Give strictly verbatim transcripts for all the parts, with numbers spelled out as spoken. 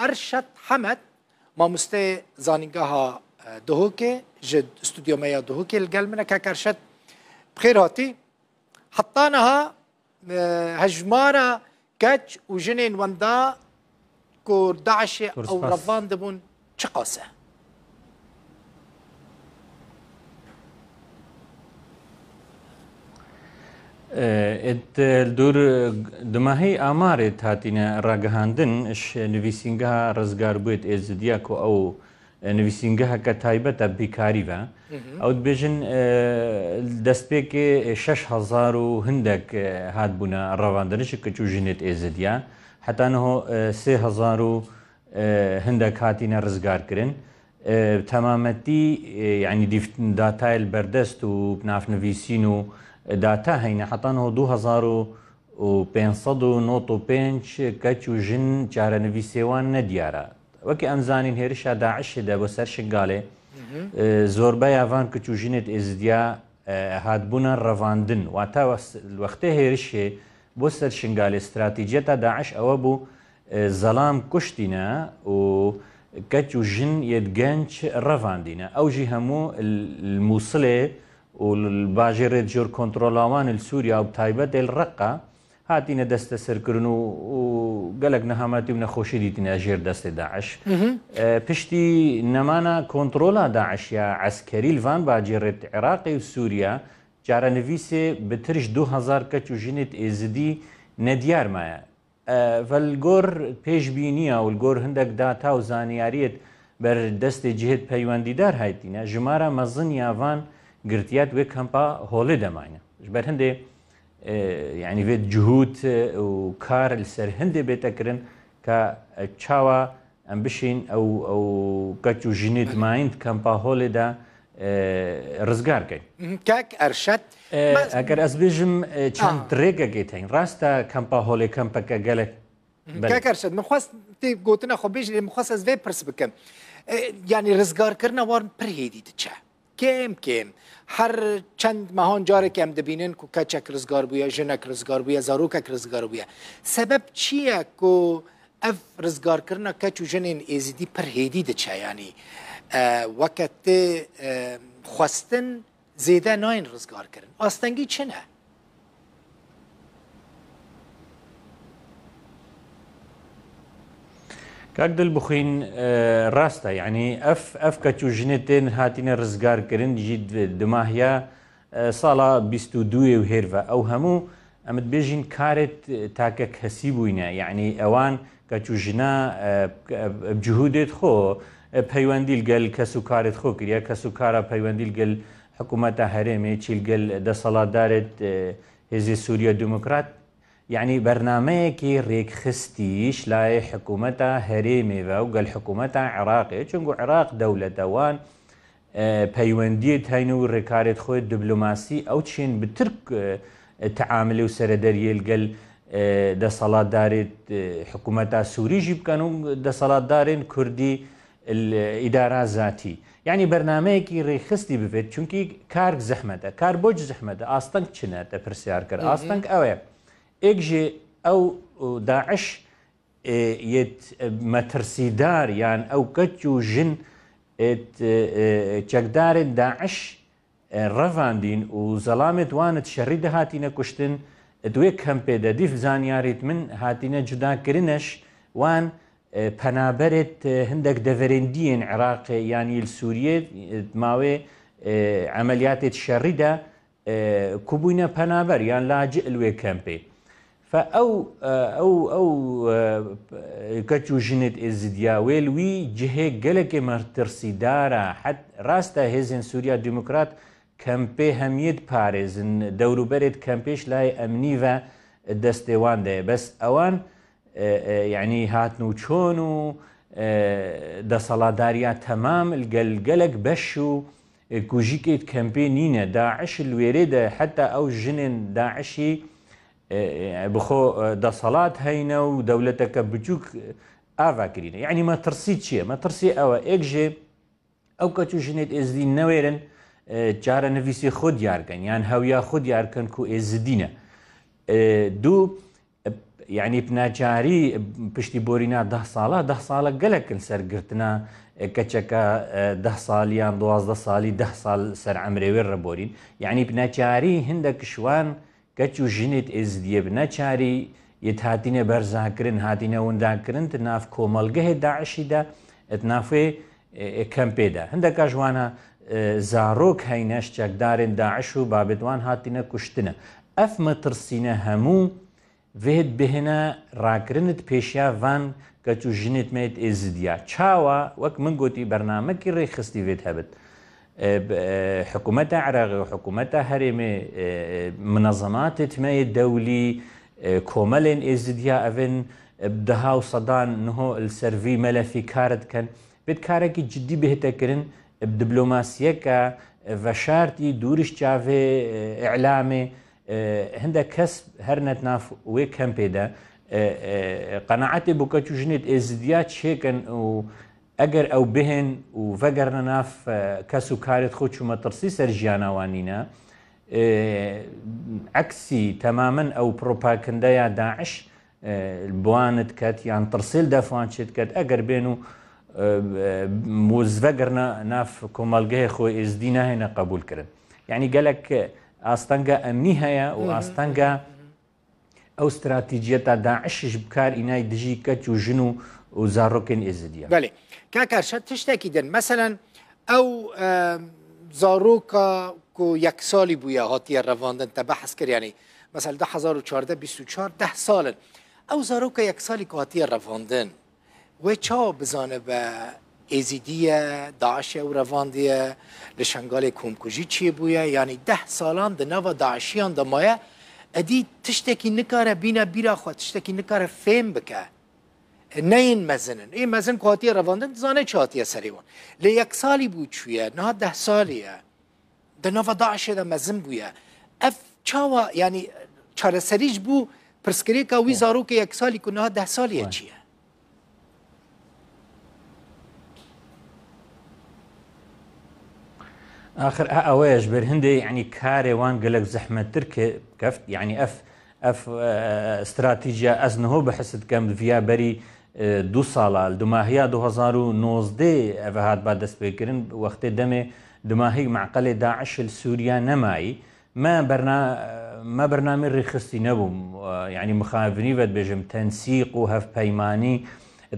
Erşet Hemed, mamosteyê zanîngeha, e, Duhokê, ji stûdyo me ya Duhokê li gel min e. Kek Erşet, bi xêr hatî. Heta niha, e, hejmara keç û jinên wenda ku DAIŞê ew revandibûn çiqas e? E, êt, e, li dûr, e, dumahî amarê hatîne ragihandin, ji nivîsîngeha rizgarbûyê êt Êzidiya ku ew, e, nivîsîngeheke taybet e bîkarî ve. Ew dibêjin, e, destpêkê şeş hezar û hindek, e, hatbûne revandin ji kiç û jinêt Êzidiya. Heta niho, e, sê hezar û, e, hindek hatîne rizgar kirin. E, temametî, e, yanî dîf-, datayê li berdest û navnivîsîn û data heyne. Heta niho du hezar û pênc sed û nod û pênc keç û jin çarenivîsê wan nediyar e. Wekî em zanîn hêrişa DAIŞê de bo ser Şingalê, e, zorbeya van kiç û jinêt Êzidiya, e, hatbûne revandin. Wata wes-, li wextê hêrişê bo ser Şingalê stratejiyeta DAIŞ ewe bû, e, zelam kuştîne û keç û jin yêt genç revandîne. Ew jî hemû li, li Mûsilê û li bajêrê jor kontrola wan li Sûriya û bi taybet ê li Reqa hatîne desteserkirin û, û gelek nehametî û nexweşî dîtine jêr destê DAIŞ. E, piştî nemana kontrola DAIŞ ya eskerî li van bajêrê Iraqê û Sûriya, çarenivîsê bitir ji du hezar keç û jinêt Êzidî nediyar maye. E, ve li gor pêşbîniya û li gor hindek data û zaniyariyêt ber destê cihêt peywendîdar haytîne, jimara mezin ya van girtiyat wê kampa holê de mayne. Ji ber hindê, e, yanî vê cihûd, e, û kar li ser hindê bête kirin ka, e, çawa em bişîn ew, ew keç û jinêt mayîn di kampa holê de, e, rizgar keyn. Mhm, kek Erşet, e, me- eger ez bêjim, e, çend Ah. rêkekê teyn. Rast e, kampa holê kempeke gelek. Mhm, belê. Kek Erşet, min xwest tê gotina xwe bêjî, lê min xwest ez vê pirs bikim. E, yanî rizgarkirina wan pir hêdî diçe. Kêm kêm, her çend mehan carekê em dibînin ku keçek rizgar bûye, jinek rizgar bûye, zarokek rizgar bûye. Sebeb çi ye ku ev rizgarkirina keç û jinên Êzidî pir hêdî diçe? Yanî, e, weke tê, e, xwestin zêde nayên rizgarkirin. Astengî çi ne? Kak Dilbixwîn, e, rast e. Yanî ev, ev keç û jinê tên hatine rizgarkirin jî di, di mahiya, e, sala bîst û duyê û hêr ve. Ew hemû, em dibêjin, karê t-, takekesî bûyne. Yanî ewan keç û jina, e, e, bi cihûdê xwe, e, peywendî li gel kes û karê xwe kiriye. Kes û kara peywendî li gel hikûmeta herêmê, çî li gel deselatdarê, e, Hêzê Sûriya Demokrat. Yanî bernameyekî rêkxistî ji layê hikûmeta herêmê ve û gel hikûmeta Iraqê, çunku Iraq dewlete wan, e, peywendiyê teyne û rêkarê xwe diplomasî ew çên bi tirk, e, teamilê û serederiyê li gel, e, deselatdarê, e, hikûmeta Sûrî jî bikin û deselatdarên Kurdî li îdara zatî. Yanî bernameyekî rêkxistî bivêt, çunkî kar zehmet e. Kar boç zehmet e. Asteng çi ne te pirsyar kir. Hı hı. Asteng ew e. Êk jî ew, e, DAIŞ, e, yêt, e, metirsîdar yan ew keç û jin êt, e, e, çekdarên DAIŞ, e, revandîn û zelamêt wan di şerî de hatîne kuştin, di wê kempê de dîf zanyarît min hatîne cudakirin ji wan, e, penaberêt, e, hindek deverên dî yên Iraqê yan yê li Sûriyê, e, di mawê, e, emeliyatêt şerî de, e, ku bûyne penaber yan lacî li wê kempê. Fe ew, e, ew, ew, e, keç û jinêt êzidiya wê li wî cihê gelekê metirsîdar e. Het rast e hêzên Sûriya Demokrat kempê hemiyê diparêzin, dewrûberê di kempê ji layê emnî ve destê wan de ye. Bes ewan, e, e, yanî hatin û çon û, e, deselatdariya temam li gel gelek beş û, e, kujîkê di kempê nîne. DAIŞ li wêrê de heta ew jinên DAIŞî, e, e, bi xwe, e, deselat heyne û dewleteke biçûk, e, ava kirîne. Yanî metirsî çi ye? Metirsî ew e. Êk jê ew keç û jinêt êzidî newêrin, e, çarenivîsê xwe diyar kin, yan hewiya xwe diyar kin ku êzidî ne. E, du, e, Yanî bi neçarî piştî borîna deh sala, deh sala gelek in ser girtina, e, keçeka, e, deh salî yan duwazdeh salî, deh sal ser emrê wê re borîn. Yanî bi neçarî hindek ji wan keç û jinêt êzidiyê bi neçarî yêt hatîne berzakirin, hatîne windakirin di nav komelgehê DAIŞî de, di nav wê, e, e, kempê de. Hindeka ji wana, e, zarok heyne ji çekdarên DAIŞ û babêt wan hatîne kuştine. Ev metirsîne hemû vêt bihêne rakirin di pêşiya van keç û jinêt me yêt êzidiya. Çawa, wek min gotî, bernamekî rêxistî vêt hebit. E, b-, e, hikûmeta Iraqê û hikûmeta herêmê, e, e, minezematêt me yê dewlî, e, komelên êzidiya evin, e, bi deha û sedan niho li ser vî melefî kar dikin. Vêt karekî cidî bihête kirin, e, bi diplomasiyeke, e, veşartî, dûr ji çavê, e, îlamê, e, hindek kes herine di nav wê kempê de, e, e, qenaetê bo keç û jinêt êzidiya çêkin û eger ew bihên û vegerine nav, e, kes û karêt xwe çûmetirsî ser jiyana wan nîne, e, eksî temamen ew propagandeya DAIŞ, e, bi wan diket yan tirsê li def wan çêdiket, eger bên û, e, e, û zivegirine nav komelgehê xwe êzdî nahêne qebûl kirin. Yanî gelek astenga emnî heye û Hı hı, astenga hı hı. ew stratejiyeta DAIŞ ji bi kar înay dijî keç û jin û, û zarokên êzidî ye. Belê. Kak Erşad, tiştekî din. Meselen, ew, e, zaroka ku yek salî bûye hatiye revandin, te behs kir, yanî, mesela, du hezar û çardeh, bîst û çar, deh sal in. Ew zaroka yek salî ku hatiye revandin, wê çawa bizanibe êzîdî ye, DAIŞ e û revandiye, li Şengalê komkujî çêbûye, yanî deh salan di nava DAIŞiyan de maye, edî tiştekî nikare bîne bîra xwe, tiştekî nikare fêm bike. E, neyên mezin in. Ê mezin ku hatiye revandin, dizane çi hatiye serê wan. Lê yek salî bû çûye, niha deh salî ye. Di nava DAIŞê de mezin bûye. Ev çawa, yanî çareserî ji bo pirsgirêka wî zarokê yek salî ku niha deh salî ye çi ye? Axir e, ew e ji ber hindê, yanî karê wan gelek zehmettir ke-, keft. Yanî ev, ev, e, stratejiya ez niho behs dikem, viya berî, e, du sala, li dumahiya du hezar û nozdeh ev hat ba destpêkirin, wextê demê dumahî meqelê DAIŞ li Sûriye nemayî. Me berna-, me bernamê rêxistî nebû. Yanî mixabinî ve dibêjim, tensîq û hevpeymanî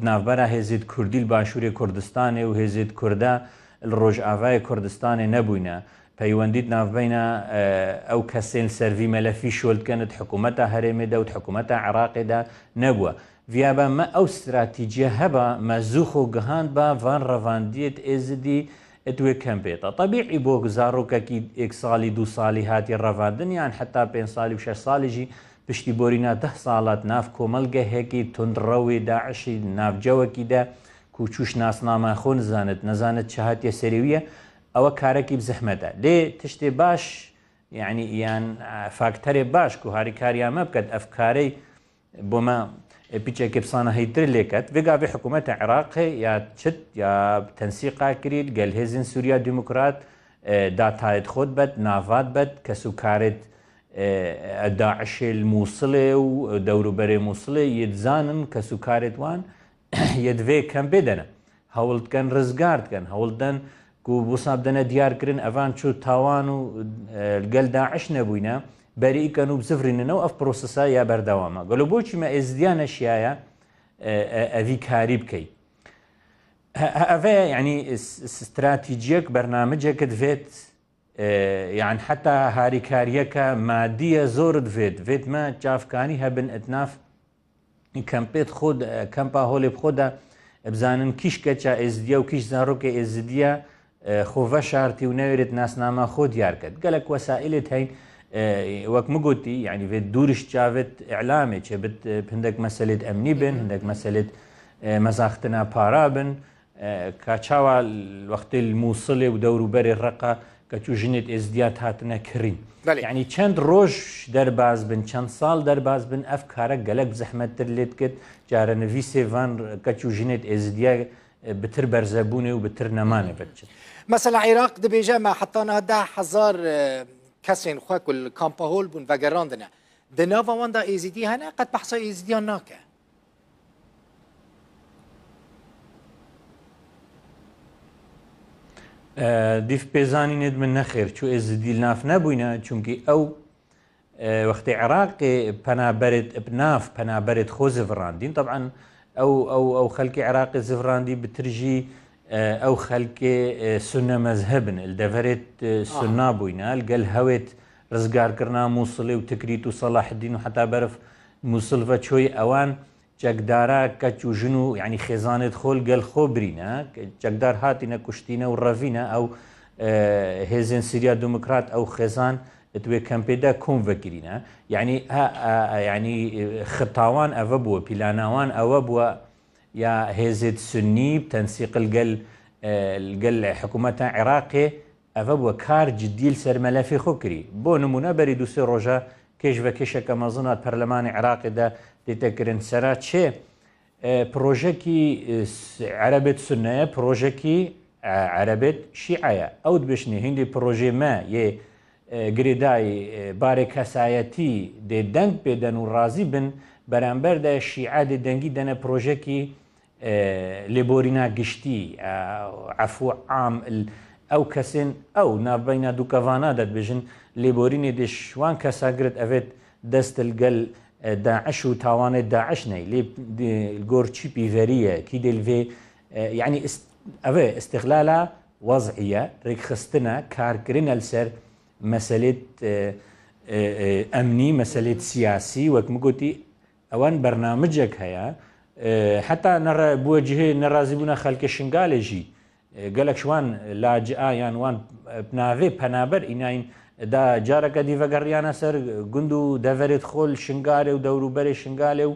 di navbera hêzêt kurdî li Başûrê Kurdistanê û hêzêt kurda li Rojavayê Kurdistanê nebûyne. Peywendî di navbeyna, e, ew kesên li ser vî melefî şol dikin di hikûmeta herêmê de û di hikûmeta Iraqê de nebûye. Viya be me ew stratejî heba, me zû xwe gihand ba van revandiyê di êzidî di wê kempê de. Tebîî bo zarokekî êk salî, du salî hatiye revandin, yan heta pênc salî û şeş salî jî piştî borîna deh sala di nav komelgehekî tundrewê DAIŞî di nav cewekî de ku çûş nasnama xwe nizanit, nezanit çi hatiye serê wî ye, ew karekî bi zehmet e. Lê tiştê baş, yanî yan, e, faktorê baş ku harîkariya me biket, ev karey bo me, e, piçekê bi sanahîtir lê ket. Vê gavê hikûmeta Iraqê ya çit ya tensîqa kirî, gel hêzên Sûriya Demokrat, e, datayê xwe dibet, nava dibet, kes û karêt, e, e, DAIŞê li Mûsilê û dewrûberê Mûsilê yê dizanin kes û karêt wan yê di vê kempê de ne. Hewl dikin rizgar dikin, hewl didin ku wisa bidine diyar kirin, evan çu tawan û, e, li gel DAIŞ nebûyne, berî ikin û bizivirînin û ev prosesa ya berdewam e. Gelo boçî me êzidiya neşiyaye, e, e, evî karî bikey? He, he, ev e, yanî s-, s-, stratejiyek, bernamecek divêt, e, yan heta harîkariyeke madî ye zor divêt, divêt me çavkanî hebin di nav kempê xwe de, kempa holê bi xwe de, bizanin kîş keça êzidiye û kîş zarokê êzidiye, e, xwe veşartî û newêrêt nasnama xwe diyar ket. Gelek wesaîlêt heyn, e, wek min gotî, yanî vê dûr ji çavêt îlamê çêbit, e, hindek meselêt emnî bin, hindek meselêt, e, mezaxtina para bin, e, ka çawa l-, wextê li Mûsilê û dewrûberê Reqa keç û jinêt êzidiya hatine kirîn. Belê. Yanî çend roj derbas bin, çend sal derbas bin, ev kare gelek zehmettir lê dikit. Carenivîsê van keç û jinêt êzidiya, e, bitir berzebûnê û bitir nemanê ve diçin. Mesela Iraq dibêje me heta niha deh hezar, e, kesên xwe ku li kampa hol bûn vegerandine. Di nava wan de Êzidî hene, qet behsa Êzidiyan nake. Dîv pêzanînê di min nexêr çû, Êzidî li nav nebûyne, çunkî ew wextê Iraqê penaberêt bi nav penaberêt xwe zivirandîn. Teban ew ew ew xelkê Iraqê zivirandî, bitir jî ew xelkê sunne mezheb in, li deverêt sunna bûyne, li gel hewêt rizgarkirina Mûsilê û Tikrît û Selaheddîn û heta berf Mûsil ve çoyî ewan çekdara keç û jin û, yanî, xêzanêt xwe li gel xwe birîne. Çekdar hatîne kuştîne û revîne, ew hêzên Sîriya Demokrat, ew xêzan di wê kempê de kom vekirîne. Yanî, ha, yanî, xita wan eve bûye, plana wan eve bûye, ya hêzêt sunnî bi tensîq li gel, li gel hikûmeta Iraqê, eve bûye kar cidî li ser melefê xwe kirî. Bo nimûne, berî du sê roja kêş ve kêşeke mezin hat perlemanê Iraqê de dête kirin. Sera çê, e, projekî, e, s-, erebêt sunne ye, projekî, e, erebêt şîe ye. Ew dibêjinê hîndê projê me yê, e, girêdayî, e, barê kesayetî dê deng pê den û razî bin, beramber de şîe dê dengî dene projekî e, lêborîna giştî, e, efû am, il, ew kesên, ew navbeyna du kevana de dibêjin, lêborînê dê ji wan kesa girt evêt dest li gel, e, DAIŞ û tawanê DAIŞ ney. Lê di, li gor çî pîverî ye, kî dê li vê, e, yanî ist-, ev e, îstixlala wez'î ye, rêkxistine, karkirine li ser meselêt, e, e, e, emnî, meselêt siyasî, wek min gotî, ewan bernamicek heye. E, heta nere-, bûye cihê nerazîbûna xelkê Şingalê jî, e, gelek ji wan lacia yan wan, e, bi navê penaber înayîn da careke dî vegeriyane ser gund û deverêt xwe li Şingalê û dewrûberê Şingalê û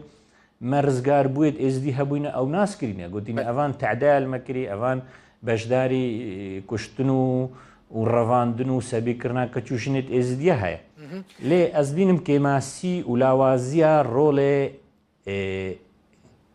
me rizgarbûyêt êzdî hebûyne ew nas kirîne. Gotîne, belê, evan te'deya li me kirî, evan beşdarî, e, kuştin û, û revandin û sebîkirina keç û jinêt êzidiye heye. Lê ez dînim kêmasî û lawaziya rolê, e,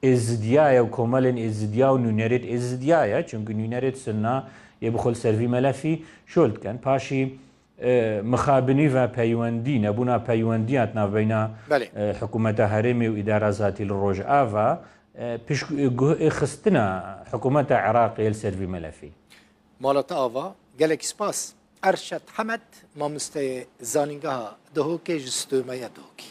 êzidiya ye û komelên êzidiya û nûnerêt êzidiya ye. Çimkî nûnerêt sunna yê bi xwe li ser vî melefî şol dikin. Paşî, e, mixabinî ve peywendî, nebûna peywendiya di navbeyna, belê, e, hikûmeta herêmê û îdara zatî li Rojava, e, pişt-, e, guh-, e, xistina hikûmeta Iraqê li ser vî melefî. Mala te ava, gelek spas. Erşet Hemed, mamosteyê zanîngeha Duhokê ji stûmeya Duhokê.